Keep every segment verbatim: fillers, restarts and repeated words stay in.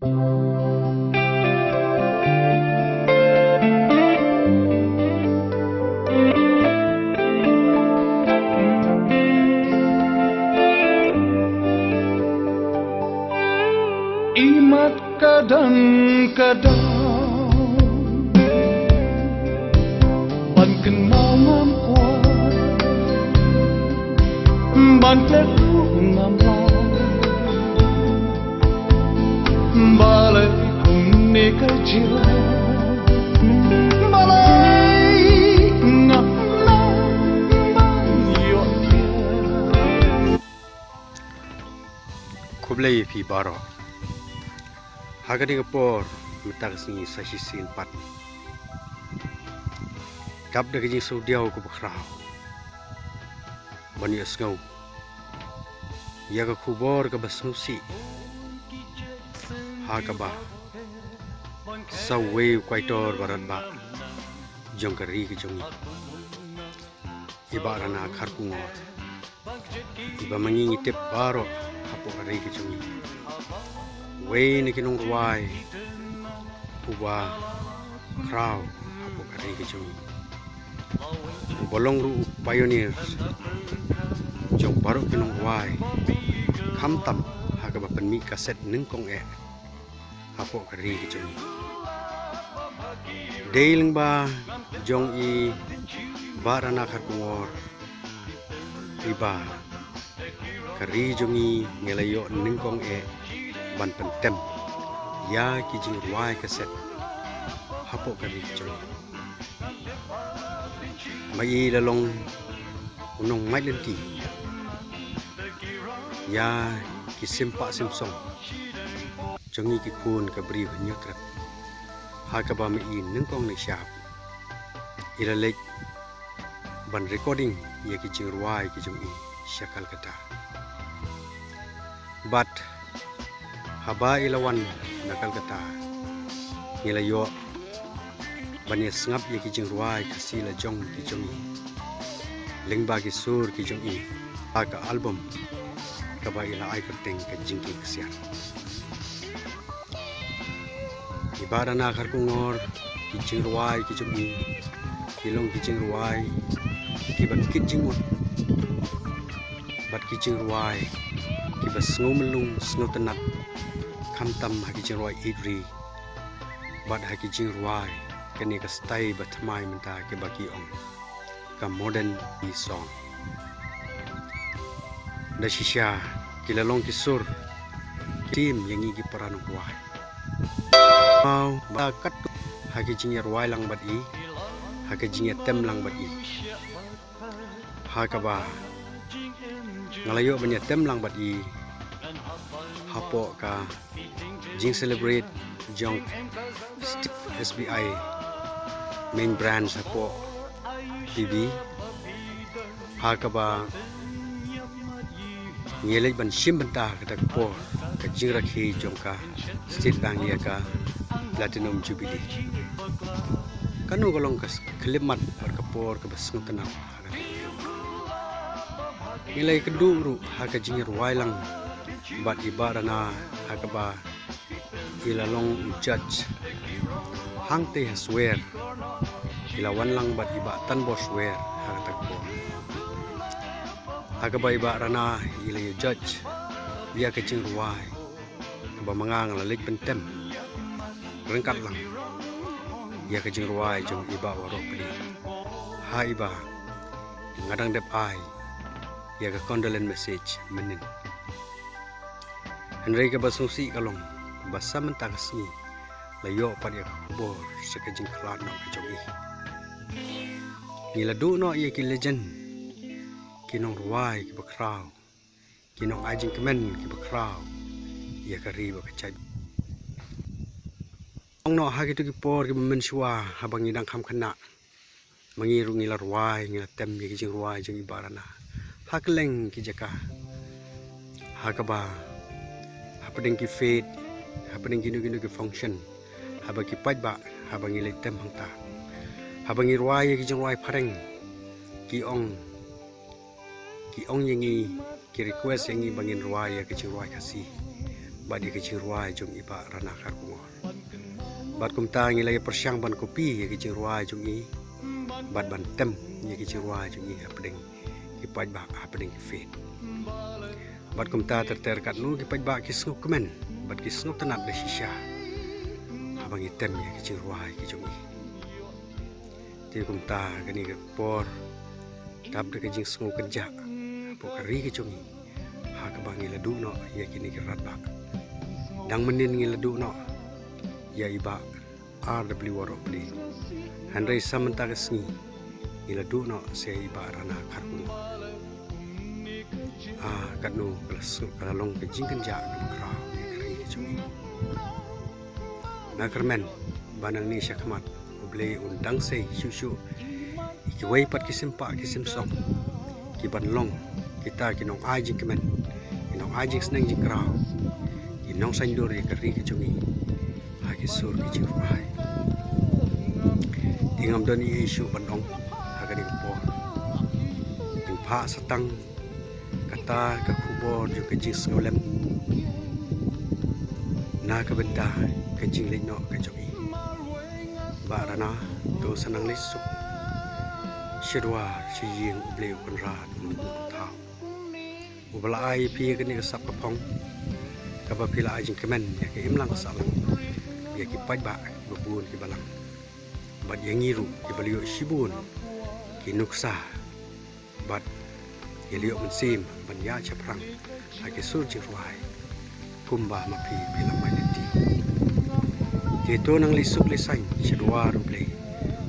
Imat kadang-kadang ban kynmaw ngam kwah, ban klet ruh ngam lah. Balei kumne ka jia? Balei ngam nang ban ïoh thiah? Khublei ïa phi baroh. Ha kane ka por mynta ka sngi sa shisien pat, dap da ka jingsngewdiaw kaba khraw ban ïohsngew ïa ka khubor kaba sngewsih, ha kaba sa uwei u koitor baratbah jong ka ri ka jong ngi, i Bah Rana Kharkongor, iba ma ngi ngi tip baroh hapoh ka ri ka jong ngi, uwei na ki nongrwai uba khraw hapoh ka ri ka jong ngi, uba long ruh u pioneer jong baroh ki nongrwai, khamtam ha kaba pynmih kaset nyngkong eh hapoh ka ri ka jong ngi. Dei lyngba jong i Bah Rana Kharkongor, iba ka ri jong ngi ngi la ïoh nyngkong eh ban pyntem ïa ki jingrwai kaset hapoh ka ri ka jong ngi. Ma i la long u nongmait lynti ïa ki sim pah sim song jong ngi ki khun ka Bri Hynñiewtrep, ha kaba ma i nyngkong ne shap i la leit ban recording ïa ki jingrwai ki jong i sha Calcutta. Bad haba i la wan na Calcutta, ngi la ïoh ban ïa sngap ïa ki jingrwai Khasi la jong ki jong i lyngba ki sur ki jong i ha ka album kaba i la ai kyrteng Ka Jingkieng Ksiar. I Bah Rana Kharkongor, ki jingrwai ki jong i ki long ki jingrwai kiba kit jingmut bad ki jingrwai kiba sngew myllung sngew tynnat, khamtam ha ki jingrwai ïeit ri bad ha ki jingrwai kane ka style ba thymmai mynta kiba ki ong ka modern song. Da shisha ki la long ki sur ki tim ïa ngi ki para nongrwai. Wow, ba katto ha ki jingïarwai lang bad i, ha ki jingïatem lang bad i, ha kaba nga la ïoh ban ïatem lang bad i hapoh ka jing celebrate jong S B I main branch hapoh T V, ha kaba ngi leit ban shim bynta kata ka por ka jingrakhe jong ka State Bank ïa ka Platinum Jubilee. Kano ka long ka khyllipmat bad ka por kaba sngewtynnat. Ngi la ïakynduh ruh ha ka jingïarwai lang bad i Bah Rana ha kaba i la long u judge hangtei ha Swer, i la wan lang bad i Bah Tanbor Swer ha kata ka por, ha kaba i Bah Rana i la ïa judge ïa ka jingrwai kaba ma nga nga la leit pyntem ryngkat lang ïa ka jingrwai jong i Bah Waroh Pli, ha iba nga dang dep ai ïa ka condolence message mynnin. Hynrei kaba sngewsih ka long ba sa mynta ka sngi la ïoh pat ïa ka khubor sha ka jingkhlad noh ka jong i. Ngi la duh noh ïa ki legend, ki nongrwai kiba khraw, ki nongai jingkmen kiba khraw ïa ka ri bad ka jaid. Ong noh ha kito ki por kiba mynshuwa haba ngi dang kham khynnah, ma ngi ruh ngi la rwai, ngi la tem ïa ki jingrwai jong i Bah Rana ha kylleng ki jaka, ha kaba hapdeng ki fete, hapdeng kino kino ki function, haba ki paidbah, haba ngi leit tem hangta, haba ngi rwai ïa ki jingrwai phareng, ki ong, ki ong ïa ngi, ki request ïa ngi ba ngin rwai ïa ki jingrwai Khasi. bad ïa ka jingrwai jong i Bah Rana Kharkongor. Bad kumta ngi la ïa pyrshang ban copy ïa ka jingrwai jong i bad ban tem ïa ka jingrwai jong i hapdeng ki paidbah, hapdeng ki Faith. Bad kumta ter ter katno ki paidbah ki sngewkmen bad ki sngewtynnat da shisha haba ngi tem ïa ka jingrwai ka jong i. Te kumta kane ka por, dap da ka jingsngew kynjah hapoh ka ri ka jong i, ha kaba ngi la duh noh ïa kine ki radbah. Dang mynnin ngi la duh noh ïa i Bah R W Warohpde, hynrei sa mynta ka sngi ngi la duh noh sa ïa i Bah Rana Kharkongor. Ah, katno ka la suk, ka la long ka jingkynjah kaba khraw ïa ka ri ka jong i. Nga kyrmen ba nangne shakhmat U Blei un dang sei shuh shuh ïa kiwei pat ki sympa ki symsok, ki ban long kita ki nongai jingkmen, ki nongai jingsneng jingkraw, ki nongsaindur ïa ka ri ka jong i ha ki sur ki jingrwai. Te ngam don ei ei shuh ban ong ha kane ka por. Ngin phah sa tang kata ka khubor jong ka jingsngewlem na ka bynta ka jingleit noh ka jong i. Bah Rana, to sa nang leit suk sha dwar sha ïing U Blei U Kynrad U Nongpynim U Nongthaw, uba la ai ïa phi ïa kane ka sap ka phong, kaba phi la ai jingkmen ïa ka imlang ka sahlang, ïa ki paidbah kiba bun kiba lang, bad ïa ngi ruh kiba la ïoh shibun ki nuksa bad ïa la ïoh mynsiem ban ïaid shaphrang ha ki sur jingrwai kumba ma phi phi la mih lynti. Te to nang leit suk leit saiñ sha dwar U Blei.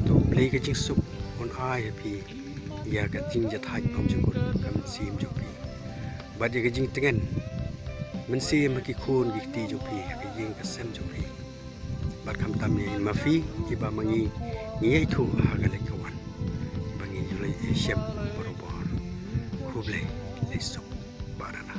To U Blei ka jingsuk un ai ha phi ïa ka jingjahthait bymjukut ka mynsiem jong phi, bad ïa ka jingtngen mynsiem ha ki khun ki kti jong phi, ha ka ïing ka sem jong phi. Bad khamtam ïa i ma phi, iba ma ngi ngi ïaithuh ha ka leit ka wan, ba ngin ïaleh ïashem barabor. Khublei, leit suk Bah Rana.